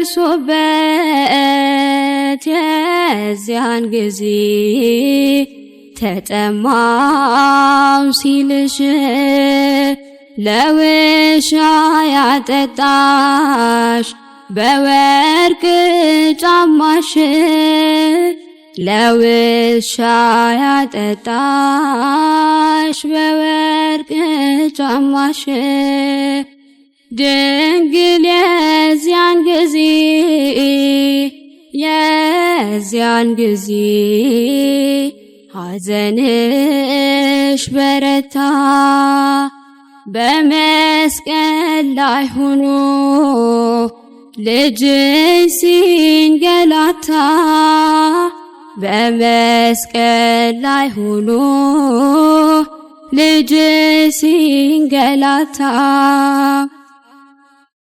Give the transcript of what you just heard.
ደርሶበት የዚያን ጊዜ ተጠማው ሲልሽ ለውሻ ያጠጣሽ በወርቅ ጫማሽ ለውሻ ያጠጣሽ በወርቅ ጫማሽ ድንግል የዚያን ጊዜ የዚያን ጊዜ ሐዘንሽ በረታ በመስቀል ላይ ሆኖ ልጅሽ ሲንገላታ በመስቀል ላይ ሆኖ ልጅሽ ሲንገላታ።